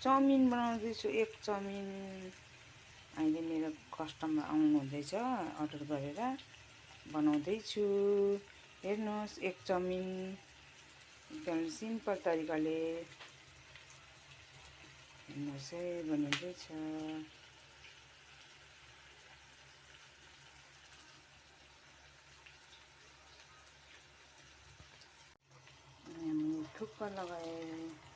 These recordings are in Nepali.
चाउमिन बनाउँदैछु एक चाउमिन अहिले मेरो कस्टमर आउनु हुँदैछ अर्डर गरेर बनाउँदैछु हेर्नुहोस् एक चाउमिन एकदम सिम्पल तरिकाले हेर्नुहोस् है बनिँदैछ थुक्पा लगाए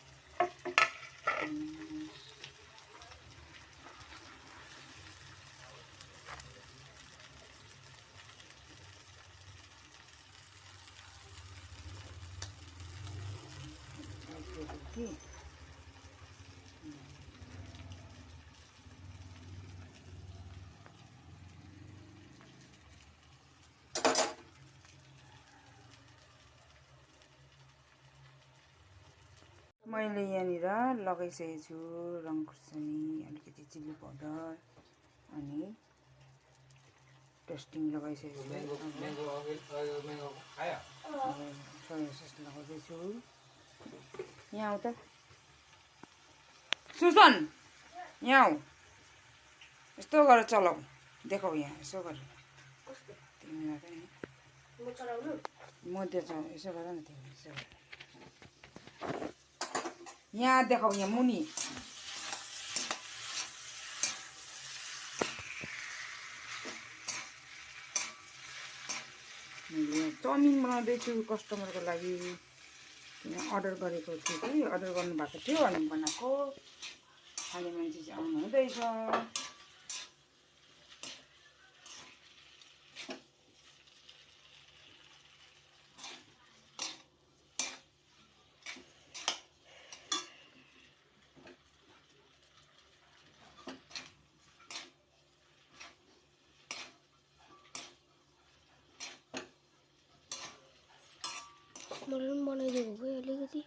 मैले यहाँनिर लगाइसकेको छु रङ खुर्सानी अलिकति चिल्ली पाउडर अनि टेस्टिङ लगाइसकेको छु सोया सस लगाउँदैछु यहाँ आऊ त सुसन यहाँ आऊ यस्तो गरेर चलाऊ देखाऊ यहाँ यसो गरेर तिमीलाई पनि म देखाउ यसो गर न तिमी यसो गरेर यहाँ देखाऊ यहाँ मुनि मैले चाउमिन बनाउँदैछु कस्टमरको लागि अर्डर गरेको छु कि अर्डर गर्नुभएको थियो अनि बनाएको खाने मान्छे चाहिँ आउनु हुँदैछ मलाई पनि बनाइदिएको भयो अलिकति